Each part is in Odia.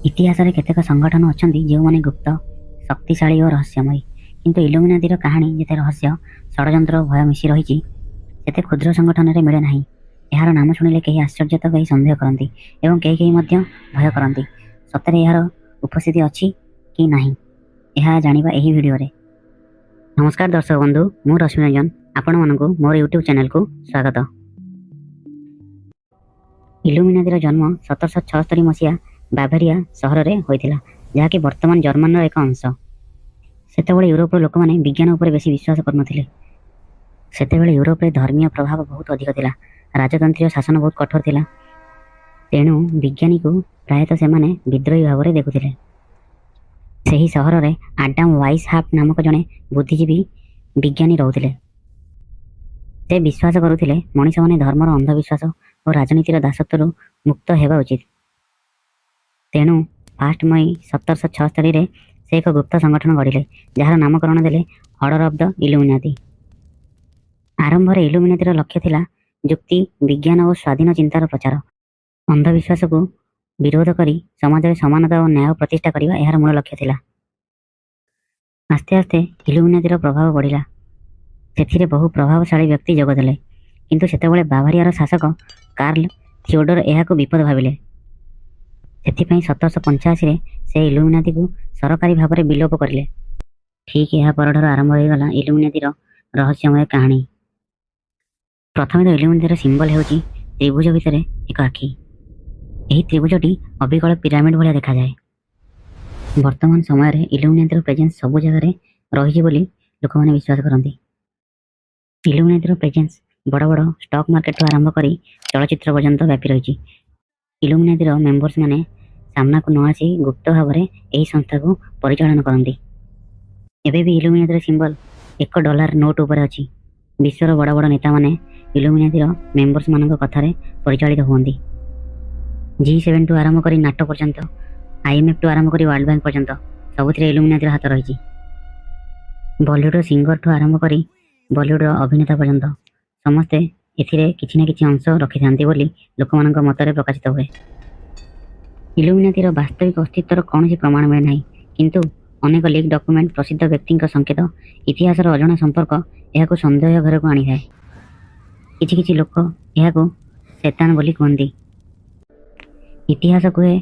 ଇତିହାସରେ କେତେକ ସଂଗଠନ ଅଛନ୍ତି ଯେଉଁମାନେ ଗୁପ୍ତ, ଶକ୍ତିଶାଳୀ ଓ ରହସ୍ୟମୟୀ। କିନ୍ତୁ ଇଲୁମିନାତିର କାହାଣୀ ଯେତେ ରହସ୍ୟ, ଷଡ଼ଯନ୍ତ୍ର ଓ ଭୟ ମିଶି ରହିଛି, ସେତେ କ୍ଷୁଦ୍ର ସଂଗଠନରେ ମିଳେ ନାହିଁ। ଏହାର ନାମ ଶୁଣିଲେ କେହି ଆଶ୍ଚର୍ଯ୍ୟ ତ କେହି ସନ୍ଦେହ କରନ୍ତି ଏବଂ କେହି କେହି ମଧ୍ୟ ଭୟ କରନ୍ତି। ସତରେ ଏହାର ଉପସ୍ଥିତି ଅଛି କି ନାହିଁ, ଏହା ଜାଣିବା ଏହି ଭିଡ଼ିଓରେ। ନମସ୍କାର ଦର୍ଶକ ବନ୍ଧୁ, ମୁଁ ରଶ୍ମି ରଞ୍ଜନ, ଆପଣମାନଙ୍କୁ ମୋର ୟୁଟ୍ୟୁବ୍ ଚ୍ୟାନେଲକୁ ସ୍ୱାଗତ। ଇଲୁମିନାତିର ଜନ୍ମ 1776 ମସିହା ବାଭେରିଆ ସହରରେ ହୋଇଥିଲା, ଯାହାକି ବର୍ତ୍ତମାନ ଜର୍ମାନର ଏକ ଅଂଶ। ସେତେବେଳେ ୟୁରୋପର ଲୋକମାନେ ବିଜ୍ଞାନ ଉପରେ ବେଶୀ ବିଶ୍ୱାସ କରୁନଥିଲେ। ସେତେବେଳେ ୟୁରୋପରେ ଧର୍ମୀୟ ପ୍ରଭାବ ବହୁତ ଅଧିକ ଥିଲା। ରାଜତନ୍ତ୍ରୀୟ ଶାସନ ବହୁତ କଠୋର ଥିଲା। ତେଣୁ ବିଜ୍ଞାନୀକୁ ପ୍ରାୟତଃ ସେମାନେ ବିଦ୍ରୋହୀ ଭାବରେ ଦେଖୁଥିଲେ। ସେହି ସହରରେ ଆଡାମ ୱାଇସହାପ୍ଟ ନାମକ ଜଣେ ବୁଦ୍ଧିଜୀବୀ ବିଜ୍ଞାନୀ ରହୁଥିଲେ। ସେ ବିଶ୍ୱାସ କରୁଥିଲେ, ମଣିଷମାନେ ଧର୍ମର ଅନ୍ଧବିଶ୍ୱାସ ଓ ରାଜନୀତିର ଦାସତ୍ୱରୁ ମୁକ୍ତ ହେବା ଉଚିତ। ତେଣୁ 1 ମଇ 1776ରେ ସେ ଏକ ଗୁପ୍ତ ସଂଗଠନ ଗଢ଼ିଲେ, ଯାହାର ନାମକରଣ ଦେଲେ ଅର୍ଡର ଅଫ୍ the ଇଲୁମିନାତି। ଆରମ୍ଭରେ ଇଲୁମିନାତିର ଲକ୍ଷ୍ୟ ଥିଲା ଯୁକ୍ତି, ବିଜ୍ଞାନ ଓ ସ୍ୱାଧୀନ ଚିନ୍ତାର ପ୍ରଚାର। ଅନ୍ଧବିଶ୍ୱାସକୁ ବିରୋଧ କରି ସମାଜରେ ସମାନତା ଓ ନ୍ୟାୟ ପ୍ରତିଷ୍ଠା କରିବା ଏହାର ମୂଳ ଲକ୍ଷ୍ୟ ଥିଲା। ଆସ୍ତେ ଆସ୍ତେ ଇଲୁମିନାତିର ପ୍ରଭାବ ବଢ଼ିଲା। ସେଥିରେ ବହୁ ପ୍ରଭାବଶାଳୀ ବ୍ୟକ୍ତି ଯୋଗ ଦେଲେ। କିନ୍ତୁ ସେତେବେଳେ ବାଭାରିଆର ଶାସକ କାର୍ଲ ଥିଓଡୋର ଏହାକୁ ବିପଦ ଭାବିଲେ। ସେଥିପାଇଁ 1785ରେ ସେ ଇଲୁମିନାତିକୁ ସରକାରୀ ଭାବରେ ବିଲୋପ କରିଲେ। ଠିକ୍ ଏହା ପରଠାରୁ ଆରମ୍ଭ ହୋଇଗଲା ଇଲୁମିନାତିର ରହସ୍ୟମୟ କାହାଣୀ। ପ୍ରଥମେ ତ ଇଲୁମିନାତିର ସିମ୍ବଲ ହେଉଛି ତ୍ରିଭୁଜ ଭିତରେ ଏକ ଆଖି। ଏହି ତ୍ରିଭୁଜଟି ଅବିକଳ ପିରାମିଡ ଭଳିଆ ଦେଖାଯାଏ। ବର୍ତ୍ତମାନ ସମୟରେ ଇଲୁମିନାତିର ପ୍ରେଜେନ୍ସ ସବୁ ଜାଗାରେ ରହିଛି ବୋଲି ଲୋକମାନେ ବିଶ୍ୱାସ କରନ୍ତି। ଇଲୁମିନାତିର ପ୍ରେଜେନ୍ସ ବଡ଼ ବଡ଼ ଷ୍ଟକ୍ ମାର୍କେଟଠୁ ଆରମ୍ଭ କରି ଚଳଚ୍ଚିତ୍ର ପର୍ଯ୍ୟନ୍ତ ବ୍ୟାପି ରହିଛି। ଇଲୁମିନାତିର ମେମ୍ବର୍ସ ମାନେ ସାମ୍ନାକୁ ନ ଆସି ଗୁପ୍ତ ଭାବରେ ଏହି ସଂସ୍ଥାକୁ ପରିଚାଳନା କରନ୍ତି। ଏବେ ବି ଇଲୁମିନାତିର ସିମ୍ବଲ $1 ନୋଟ ଉପରେ ଅଛି। ବିଶ୍ୱର ବଡ଼ ବଡ଼ ନେତାମାନେ ଇଲୁମିନାତିର ମେମ୍ବର୍ସ ମାନଙ୍କ କଥାରେ ପରିଚାଳିତ ହୁଅନ୍ତି। ଜି7ଠୁ ଆରମ୍ଭ କରି ନାଟୋ ପର୍ଯ୍ୟନ୍ତ, ଆଇଏମ୍ଏଫ୍ଠୁ ଆରମ୍ଭ କରି ୱାର୍ଲଡ ବ୍ୟାଙ୍କ ପର୍ଯ୍ୟନ୍ତ, ସବୁଥିରେ ଇଲୁମିନାତିର ହାତ ରହିଛି। ବଲିଉଡର ସିଙ୍ଗରଠୁ ଆରମ୍ଭ କରି ବଲିଉଡର ଅଭିନେତା ପର୍ଯ୍ୟନ୍ତ ସମସ୍ତେ ଏଥିରେ କିଛି ନା କିଛି ଅଂଶ ରଖିଥାନ୍ତି ବୋଲି ଲୋକମାନଙ୍କ ମତରେ ପ୍ରକାଶିତ ହୁଏ। ଇଲୁମିନାତିର ବାସ୍ତବିକ ଅସ୍ତିତ୍ୱର କୌଣସି ପ୍ରମାଣ ମିଳେ ନାହିଁ। କିନ୍ତୁ ଅନେକ ଲିକ୍ ଡକ୍ୟୁମେଣ୍ଟ, ପ୍ରସିଦ୍ଧ ବ୍ୟକ୍ତିଙ୍କ ସଂକେତ, ଇତିହାସର ଅଜଣା ସମ୍ପର୍କ ଏହାକୁ ସନ୍ଦେହ ଘେରକୁ ଆଣିଥାଏ। କିଛି କିଛି ଲୋକ ଏହାକୁ ଶେତାନ ବୋଲି କୁହନ୍ତି। ଇତିହାସ କୁହେ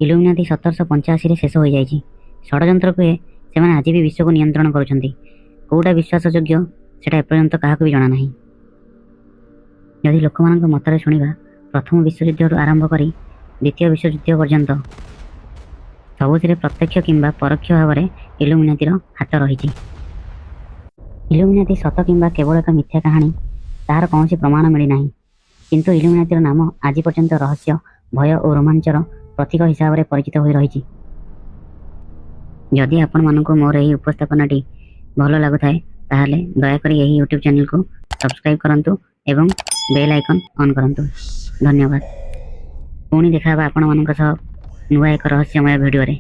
ଇଲୁମିନାତି 1785ରେ ଶେଷ ହୋଇଯାଇଛି। ଷଡ଼ଯନ୍ତ୍ର କୁହେ ସେମାନେ ଆଜି ବି ବିଶ୍ୱକୁ ନିୟନ୍ତ୍ରଣ କରୁଛନ୍ତି। କେଉଁଟା ବିଶ୍ୱାସଯୋଗ୍ୟ, ସେଟା ଏପର୍ଯ୍ୟନ୍ତ କାହାକୁ ବି ଜଣା ନାହିଁ। ଯଦି ଲୋକମାନଙ୍କ ମତରେ ଶୁଣିବା, ପ୍ରଥମ ବିଶ୍ୱଯୁଦ୍ଧଠୁ ଆରମ୍ଭ କରି ଦ୍ୱିତୀୟ ବିଶ୍ୱଯୁଦ୍ଧ ପର୍ଯ୍ୟନ୍ତ ସବୁଥିରେ ପ୍ରତ୍ୟକ୍ଷ କିମ୍ବା ପରୋକ୍ଷ ଭାବରେ ଇଲୁମିନାତିର ହାତ ରହିଛି। ଇଲୁମିନାତି ସତ କିମ୍ବା କେବଳ ଏକ ମିଥ୍ୟା କାହାଣୀ, ତାହାର କୌଣସି ପ୍ରମାଣ ମିଳିନାହିଁ। କିନ୍ତୁ ଇଲୁମିନାତିର ନାମ ଆଜି ପର୍ଯ୍ୟନ୍ତ ରହସ୍ୟ, ଭୟ ଓ ରୋମାଞ୍ଚର ପ୍ରତୀକ ହିସାବରେ ପରିଚିତ ହୋଇ ରହିଛି। ଯଦି ଆପଣମାନଙ୍କୁ ମୋର ଏହି ଉପସ୍ଥାପନାଟି ଭଲ ଲାଗୁଥାଏ, ତାହେଲେ ଦୟାକରି ଏହି ୟୁଟ୍ୟୁବ୍ ଚ୍ୟାନେଲକୁ ସବସ୍କ୍ରାଇବ୍ କରନ୍ତୁ ଏବଂ ବେଲ୍ ଆଇକନ୍ ଅନ୍ କରନ୍ତୁ। ଧନ୍ୟବାଦ। ପୁଣି ଦେଖା ହେବା ଆପଣମାନଙ୍କ ସହ ନୂଆ ଏକ ରହସ୍ୟମୟ ଭିଡ଼ିଓରେ।